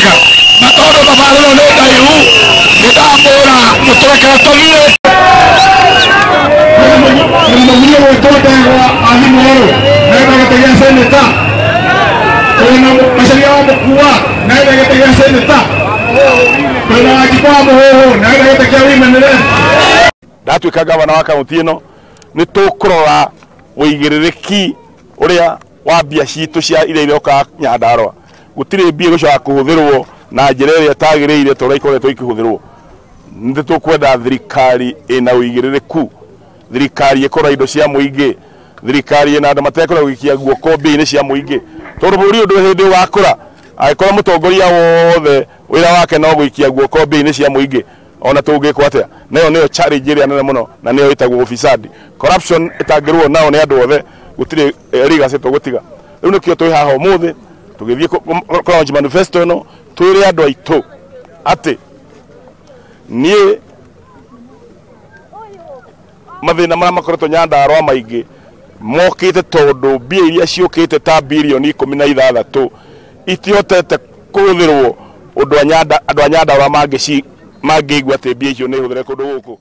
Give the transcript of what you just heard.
Tũgwĩka na tondũ thabarĩ ĩno nĩ ndaihu, nĩ ndamwĩra mũtũrekere tũthiĩ. Mũgirie gwĩtwo ndegwa athimũrũ naenda gĩtĩ gĩa seneta, twĩna Macharia wa Mũkua naenda gĩtĩ gĩa seneta, twĩna Wanjikũ wa Mũhũhũ naenda gĩtĩ kĩa women rep. Ndatuĩka gavana wa kaunti ĩno, nĩ tũkũrora ũigĩrĩrĩki ũrĩa wa mbia citũ cia iria iroka Nyandarũa. Gũtirĩ mbia igũcoka kũhũthĩrwo na njĩra ĩrĩa ĩtagĩrĩire ta ũrĩa ikoretwo ikĩhũthĩrwo. Nĩ tũkwenda thirikari ĩna ũigĩrĩrĩku, thirikari ĩkũrora indo cia mũingĩ, thirikari ĩna andũ matekũrega gũikia guoko mbia-inĩ cia mũingĩ, tondũ bũrũri ũyũ ndũrĩ hĩndĩ ũgakũra angĩkorwo mũtongoria wothe wĩra wake no gũikia guoko mbia-inĩ cia mũingĩ. Ona tũngĩkwo atĩa, nayo nĩyo challenge ĩrĩa nene mũno, na nĩyo ĩtagwo ufisadi, corruption ĩtangĩrũo nao nĩ andũ othe, gũtirĩ legacy tũgũtiga. Rĩu nĩkĩo twĩ haha ũmũthĩ tũgĩthiĩ kũ launch manifesto ĩno, twĩre andũ aitũ atĩ niĩ mathĩna marĩa makoretwo Nyandarũa maingĩ mokĩte tondũ mbia iria ciũkĩte ta birioni 16 itihotete kũhũthĩrwo ũndũ andũ a Nyandarũa mangĩigua atĩ mbia icio nĩ hũthĩre kũndũ gũkũ.